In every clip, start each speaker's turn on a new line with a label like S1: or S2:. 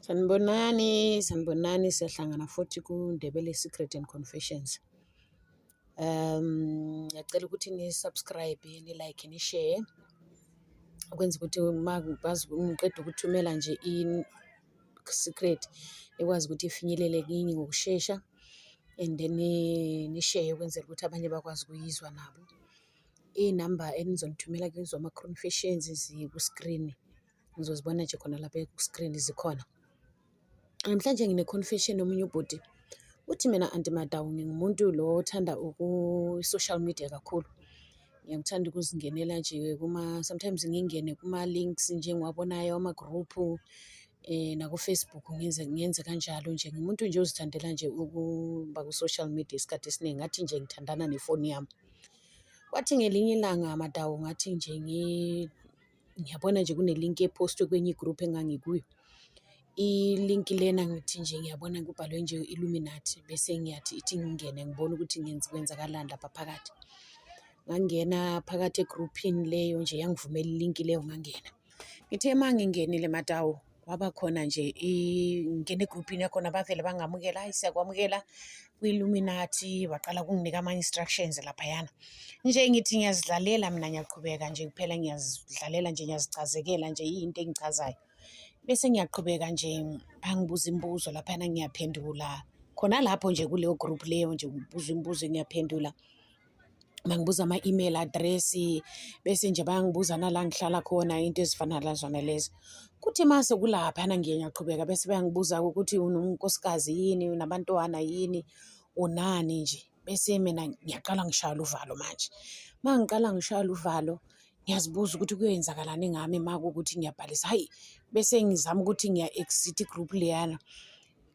S1: Sanibonani, sanibonani, siyahlangana futhi kuNdebele Secret and Confessions. Ngiyacela ukuthi ni-subscribe, ni-like, ni-share, ukwenza ukuthi uma ngiqeda ukuthumela nje i-secret ikwazi ukuthi ifinyelele kini ngokushesha and then ni-share ukwenzela ukuthi abanye bakwazi ukuyizwa nabo. Iy'namba enizongithumela kuzo ama-confessions ziku-screen, nizozibona nje khona lapha ku-screen zikhona. Namhlanje ngine-confession yomunye ubhuti, uthi mina Aunty Madawu ngingumuntu lo othanda ku-social media kakhulu. Ngiyakuthanda ukuzingenela nje kuma, sometimes ngingene kuma-links nje engiwabonayo ama-group naku-Facebook ngenze kanjalo nje. Ngiwumuntu nje ozithandela nje ukuba ku-social media isikhathi esiningi, ngathi nje ngithandana nefoni yami. Kwathi ngelinye ilanga Madawu ngathi nje ngiyabona nje kune-link ephostwe kwenye i-group engangikuyo. I-link lena ngithi nje ngiyabona kubhalwe nje Illuminati bese ngiyathi ithi ngingene ngibone ukuthi kwenzakalani lapha phakathi. Ngangena phakathi egruphini leyo nje, yangivumela i-link leyo, ngangena. Ngithe uma ngingenile Madawu, kwaba khona nje ngingena egruphini yakhona, bavele bangamukela, hhayi, siyakwamukela kwi-Illuminati, baqala ukunginika ama-instructions laphayana. Nje ngithi ngiyazidlalela mina, ngiyaqhubeka nje kuphela, ngiyazidlalela nje, ngiyazichazekela nje, yinto engichazayo. Bese ngiyaqhubeka nje, bangibuza imibuzo laphayana, ngiyaphendula. Khona lapho nje kuleyo group leyo nje ngibuzwa imibuzo, ngiyaphendula. Bangibuza ama-email address, bese nje bayangibuza nala ngihlala khona, into ezifana nazona lezo. Kuthi mase kulaphana ngiye ngiyaqhubeka, bese bayangibuza ukuthi unonkosikazi yini, unabantwana yini, unani nje. Bese mina ngiyaqala ngishaywa uvalo manje. Uma ngiqala ngishaywa uvalo, ngiyazibuza ukuthi kuyoyenzakalani ngami uma kuwukuthi ngiyabhalisa. Hhayi, bese ngizama ukuthi ngiya-exit i-group leyana.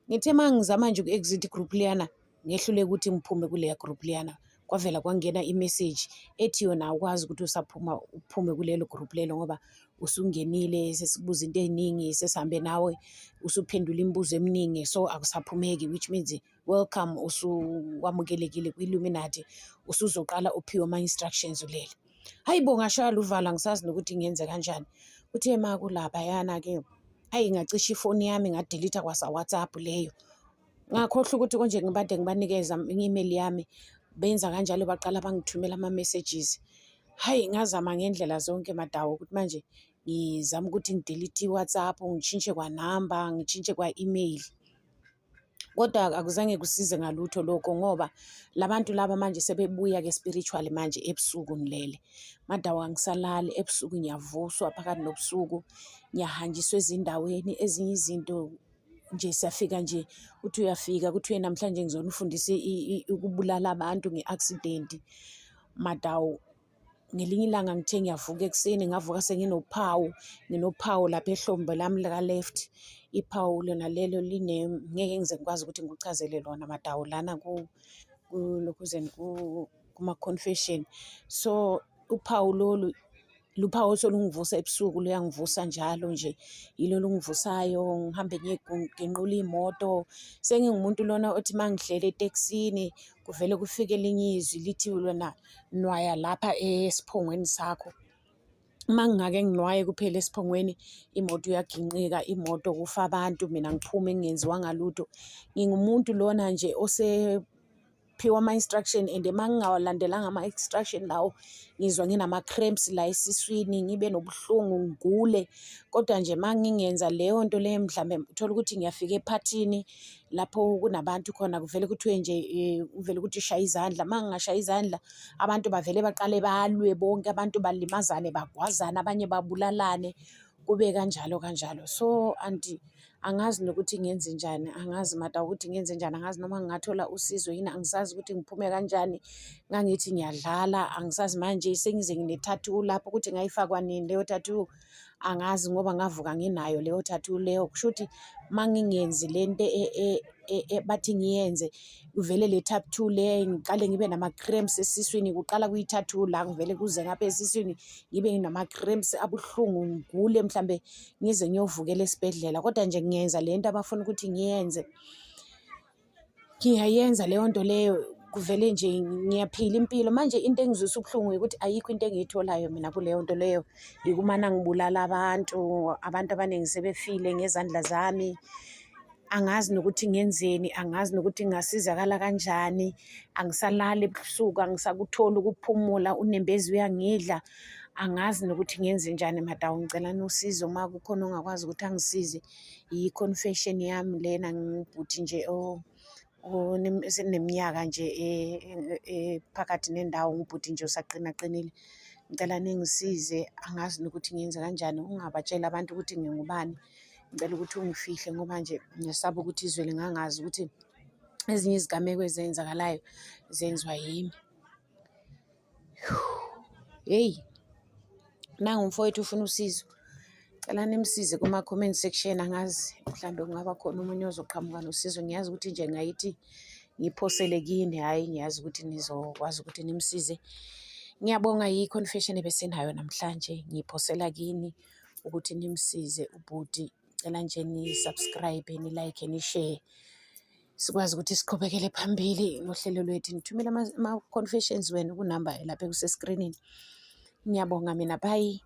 S1: Ngithe uma ngizama nje uku-exit i-group leyana, ngehluleka ukuthi ngiphume kuleya group leyana. Kwavela kwangena i-message ethi yona awukwazi ukuthi usaphuma uphume kulelo group lelo ngoba usungenile, sesikubuza into ey'ningi, sesihambe nawe, usuphendula imibuzo eminingi, so akusaphumeki, which means welcome, usuwamukelekile kwi-Illuminati, usuzoqala uphiwe ama-instructions ulele. Hayi bo, ngashaya luvalo, angisazi nokuthi ngenze kanjani. Kuthe ma kulaphayana-ke, ayi, ngacisha ifoni yami, nga-delete kwasa-WhatsApp leyo. Ngakhohlwa ukuthi konje ngibade ngibanikeza i-email yami, benza kanjalo, baqala bangithumela ama-messages. Hhayi, ngazama ngendlela zonke Madawu ukuthi manje ngizame ukuthi ngi-delete i-WhatsApp, ngishintshe kwanamba, ngishintshe kwa-email. Kodwa akuzange kusize ngalutho lokho ngoba labantu laba manje sebebuya-ke spiritually manje ebusuku ngilele. Madawu, angisalali ebusuku, ngiyavuswa phakathi nobusuku, ngiyahanjiswa ezindaweni, ezinye izinto nje siyafika nje, uthi uyafika kuthiwe namhlanje ngizonifundisa ukubulala abantu nge-accident. Madawu, ngelinye ilanga ngithe ngiyavuka ekuseni, ngavuka senginophawu, nginophawu lapha ehlombe lami lika-left. Iphawu lona lelo line, ngeke ngize ngikwazi ukuthi ngikuchazele lona Madawu lana kulokhuzeni kuma-confession. So uphawu lolu luphawu osolungivusa ebusuku, luyangivusa njalo nje, yilo olungivusayo ngihambe ngigenqula iy'moto. Sengingumuntu lona othi uma ngihleli etekisini kuvele kufike elinye izwi lithi lona nwaya lapha esiphongweni sakho. Uma ngingake nginwaye kuphela esiphongweni, imoto iyaginqika, imoto kufa abantu, mina ngiphume ngingenziwanga lutho. Ngingumuntu lona nje osephiwe ama-instruction and uma ngingawalandelanga ama-instruction lawo, ngizwa nginama-cramps la esiswini, ngibe nobuhlungu, ngigule. Kodwa nje uma ngingenza leyo nto leyo, mhlambe uthole ukuthi ngiyafika ephathini lapho kunabantu khona, kuvele kuthiwe nje kuvele ukuthi shaya izandla. Uma ngingashaya izandla, abantu bavele baqale balwe bonke, abantu balimazane, bagwazane, abanye babulalane, kube kanjalo kanjalo. So aunty, angazi nokuthi ngenze njani, angazi Madawu ukuthi ngenze njani, angazi noma ngingathola usizo yini, angisazi ukuthi ngiphume kanjani. Ngangithi ngiyadlala, angisazi manje sengize ngine-tattoo lapho, ukuthi ngayifakwa nini leyo tattoo angazi, ngoba ngavuka nginayo leyo tattoo leyo. Kusho ukuthi uma ngingenzi lento bathi ngiyenze, kuvele le tattoo le, ngiqale ngibe nama-cramps esiswini, kuqala kuyi-tattoo la, kuvele kuze ngapha esiswini, ngibe nama-cramps abuhlungu, ngigule, mhlambe ngize ngiyovukela esibhedlela. Kodwa nje ngiyenza le nto abafuna ukuthi ngiyenze, ngiyayenza leyo nto leyo. Kuvele nje ngiyaphila impilo. Manje into engizwisa ubuhlungu ukuthi ayikho into engiyitholayo mina kuleyo nto leyo. Ikumana ngibulala abantu, abantu abaningi sebefile ngezandla zami. Angazi nokuthi ngenzeni, angazi nokuthi ngingasizakala kanjani. Angisalali ebusuku, angisakutholi ukuphumula, unembeza uyangidla. Angazi nokuthi ngenzenjani madawu, ngicela usizo uma kukhona ongakwazi ukuthi angisize. Yi-confession yami lena, ngingubhuti nje eseneminyaka nje phakathi nendawo, ngubhuti nje osaqinaqinile. Ngicela ningisize, angazi nokuthi ngenze kanjani, ungabatsheli abantu ukuthi ngingubani. Ngicela ukuthi ungifihle ngoba nje ngiyasaba ukuthi izwe lingangazi ukuthi ezinye izigameko ezenzakalayo zenziwa yimi. Hheyi, nangu umfowethu ufuna usizo. Cela nimsize kuma-comment section, angazi mhlambe kungaba khona omunye ozoqhamuka nosizo. Ngiyazi ukuthi nje ngayithi ngiphosele kini, hhayi ngiyazi ukuthi nizokwazi ukuthi nimsize. Ngiyabonga yi-confession ebesinayo namhlanje, ngiyiphosela kini ukuthi nimsize ubhuti. Ngicela nje ni-subscribe, ni-like, ni-share, sikwazi ukuthi siqhubekele phambili nohlelo lwethu. Nithumele ama-confessions wenu kunamba lapha ekuseskrinini. Ngiyabonga mina, bye.